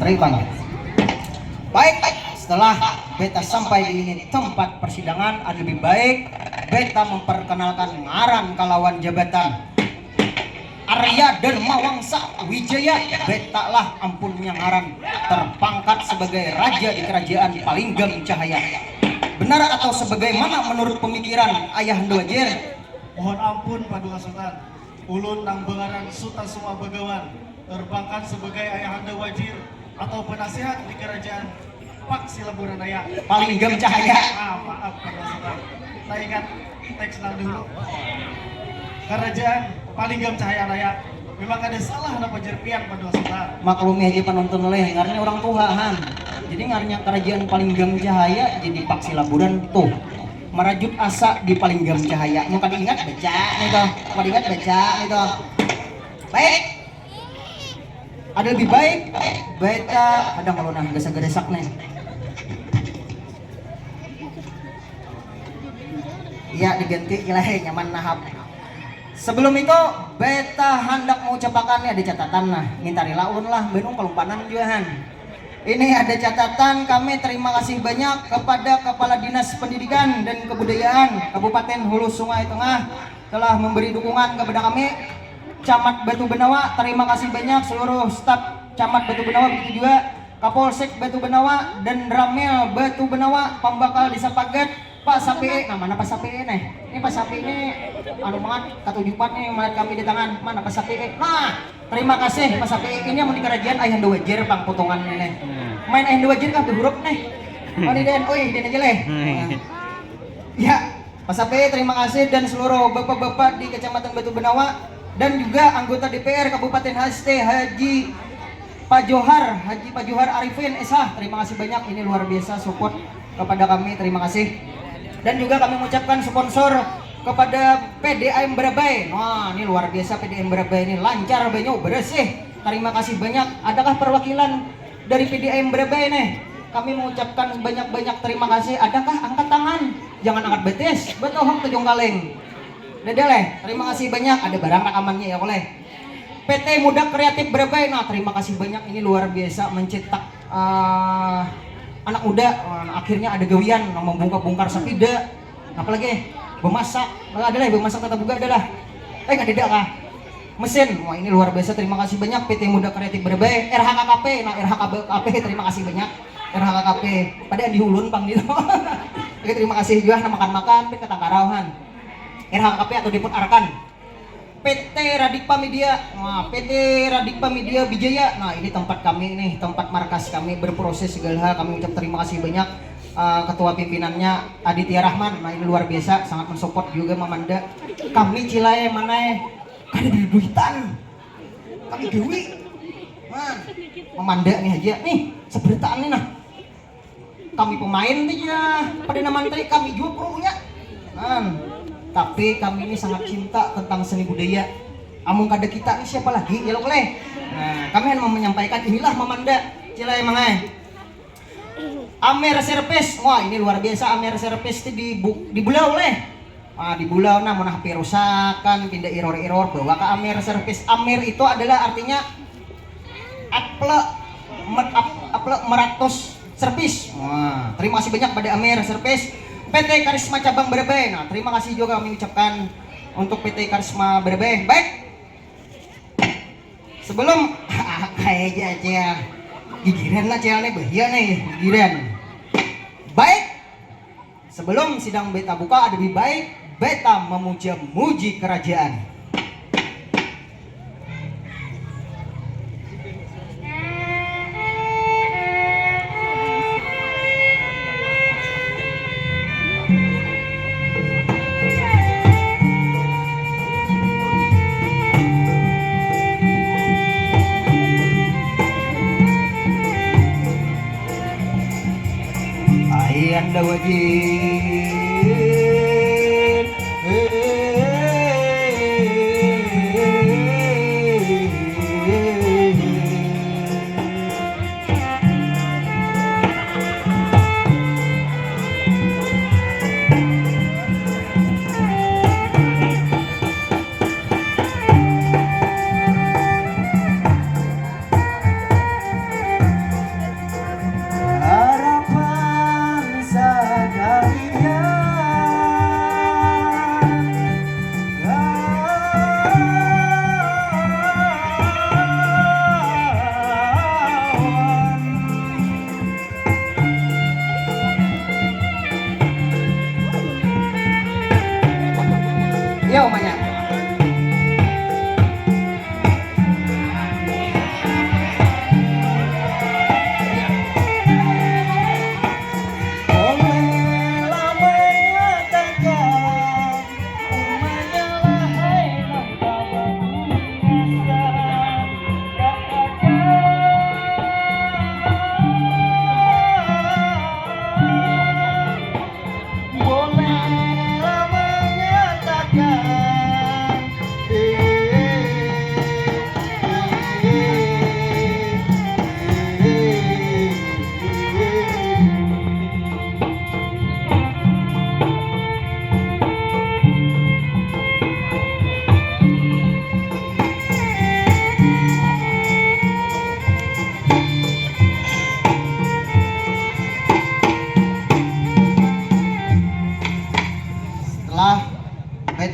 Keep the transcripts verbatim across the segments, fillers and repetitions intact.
Baik, Bang. Baik, setelah beta sampai di ini tempat persidangan, ada lebih baik beta memperkenalkan ngaran kalawan jabatan. Arya Dharma Wangsa Wijaya, beta lah ampunnya ngaran, terpangkat sebagai raja di kerajaan Palinggam Cahaya. Benar atau sebagaimana menurut pemikiran Ayahanda Wajir? Mohon ampun, Paduka Sutan. Ulun nang bangaran Suta Suma Bagawan, terpangkat sebagai Ayahanda Wajir atau penasihat di kerajaan Pak Silaburanaya. Palinggam Cahaya. Ah, maaf, Paduka Sutan. Kita ingat teks nang dulu. Kerajaan Palinggam Cahaya Raya. Memang ada salah napa, jer pian, Paduka Sutan? Maklumi aja penonton leh, ngarannya orang tua, han. Jadi ngarannya kerajaan Palinggam Cahaya jadi Pak Silaburan tuh. Merajut asa di Palinggam Cahaya. Mun kada ingat, baca nih tuh. Mun kada ingat, baca nih tuh. Baik. Ada lebih baik beta, ada kalau nah gasa-garasak nih. Iya, diganti, gila, hei, nyaman nahap. Sebelum itu, beta handak mengucapakan nih, ada catatan, nah, minta rila ulun lah, benung kelumpanan jua, han. Ini ada catatan, kami terima kasih banyak kepada Kepala Dinas Pendidikan dan Kebudayaan Kabupaten Hulu Sungai Tengah telah memberi dukungan kepada kami. Camat Batu Benawa, terima kasih banyak seluruh staf Camat Batu Benawa, begitu juga Kapolsek Batu Benawa dan Ramil Batu Benawa, pembakal Desa Pagat, Pak Sapee. Nah, mana Pak Sapee nih? Ini Pak Sapee ini anu banget, katujuh pat nih, melihat kami di tangan. Mana Pak Sapee? Nah, terima kasih Pak Sapee. Ini yang di kerajaan Ayahanda Wajir, pang potongan ini. Hmm. Main Ayahanda Wajir kah berhuruf nih? Oh, ini Den. Oh, iya, Den aja leh. Hmm. Nah. Ya, Pak Sapee, terima kasih, dan seluruh bapak-bapak di Kecamatan Batu Benawa dan juga anggota D P R Kabupaten H S T, Haji Pak Johar, Haji Pak Johar Arifin S H. Terima kasih banyak, ini luar biasa support kepada kami, terima kasih. Dan juga kami mengucapkan sponsor kepada P D A M Barabai. Wah, ini luar biasa, P D A M Barabai ini lancar banyu, bersih. Terima kasih banyak. Adakah perwakilan dari P D A M Barabai nih? Kami mengucapkan banyak-banyak terima kasih. Adakah angkat tangan? Jangan angkat betis. Betohok tujung kaling. Dadah leh, terima kasih banyak. Ada barang rekamannya ya, koleh. P T Muda Kreatif Barabai, nah, terima kasih banyak, ini luar biasa mencetak, eh, anak muda. Wah, akhirnya ada gawian, nah, membongkar-bongkar sepeda, apalagi bemasak. Nah, ada lah bemasak, tata buka ada lah. Eh, nggak ada kah? Mesin. Wah, ini luar biasa, terima kasih banyak P T Muda Kreatif Barabai, R H K K P. Nah, R H K K P, terima kasih banyak, R H K K P. Pada di ulun pang gitu. Oke, terima kasih juga, nah, makan-makan, pin katangkarauhan. R H K P atau Depot Arkan. P T Radikpa Media. Wah, P T Radikpa Media Bijaya. Nah, ini tempat kami nih, tempat markas kami berproses segala hal. Kami ucap terima kasih banyak, eh, ketua pimpinannya Aditya Rahman. Nah, ini luar biasa, sangat mensupport juga Mamanda. Kami Cilai Manai kada duit-duitan. Kami gawi. Man, Mamanda nih aja. Nih, seberitaan nih nah. Kami pemain aja, Perdana Menteri, kami juga krunya. Kan. Tapi kami ini sangat cinta tentang seni budaya. Amun kada kita ini siapa lagi, ya lo, leh? Nah, kami hanya mau menyampaikan inilah Mamanda, Cilai Mangai. Amer Service, wah, ini luar biasa, Amer Service itu di bu-, di Bulau, leh. Ah, di Bulau, nah, mun H P rusakan, pindah error-error, bawa ke Amer Service. Amer itu adalah artinya Apple, mer-, ap-, Apple meratus Service. Wah, terima kasih banyak pada Amer Service. P T Karisma Cabang Barabai. Nah, terima kasih juga kami ucapkan untuk P T Karisma Barabai. Baik. Sebelum kayak aja, aja. Gigiran lah, cewek nih, bahaya nih, gigiran. Baik. Sebelum sidang beta buka, ada lebih baik beta memuja-muji kerajaan. Ayanda wajib.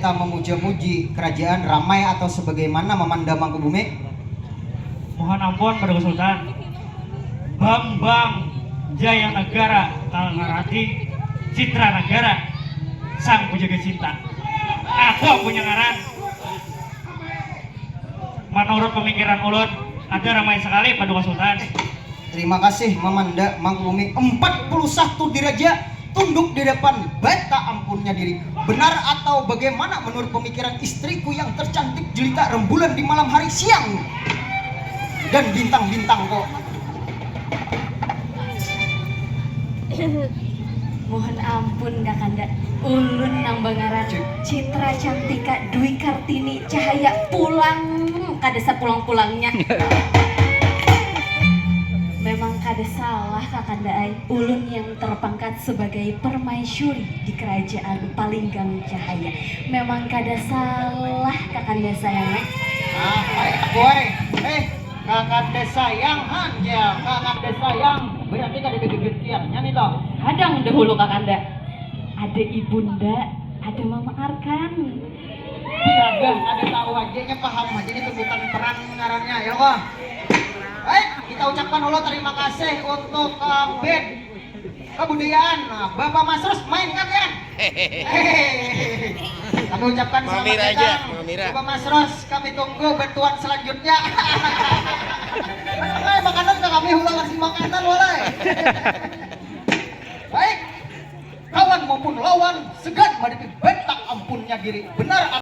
Kita memuja-muji kerajaan ramai atau sebagaimana memandang Mangkubumi? Mohon ampun pada Sultan. Bambang Jaya Negara Kalangarati Citra Negara Sang Penjaga Cinta. Aku punya ngaran. Menurut pemikiran ulun, ada ramai sekali Paduka Sultan. Terima kasih Mamanda Mangkubumi empat puluh satu diraja tunduk di depan bata ampunnya diri. Benar atau bagaimana menurut pemikiran istriku yang tercantik jelita rembulan di malam hari siang dan bintang-bintang kok? Mohon ampun Kakanda, ulun nang bangaran Citra Cantika Dwi Kartini Cahaya pulang kada sapulang-pulangnya. Memang kada salah Kakanda ai, ulun yang terpangkat sebagai permaisuri di kerajaan Palinggang Cahaya. Memang kada salah Kakanda sayang ai. Ah, baik, boy. Eh, Kakanda sayang, han, ya, Kakanda sayang. Berarti kada ada gegetiannya nih toh. Hadang dahulu Kakanda. Ada ibunda, ada mama Arkan. Iya, ada tahu aja nya, paham aja nih tuntutan peran ngarannya, ya kok. Baik, kita ucapkan dulu terima kasih untuk uh, band kebudayaan. Nah, Bapak Masrus main kan ya? Kami ucapkan selamat datang Bapak Masrus. Kami tunggu bantuan selanjutnya. Oke, makanan ke kami ulang kasih makanan mulai. Baik, kawan maupun lawan segan menghadapi bentak ampunnya diri. Benar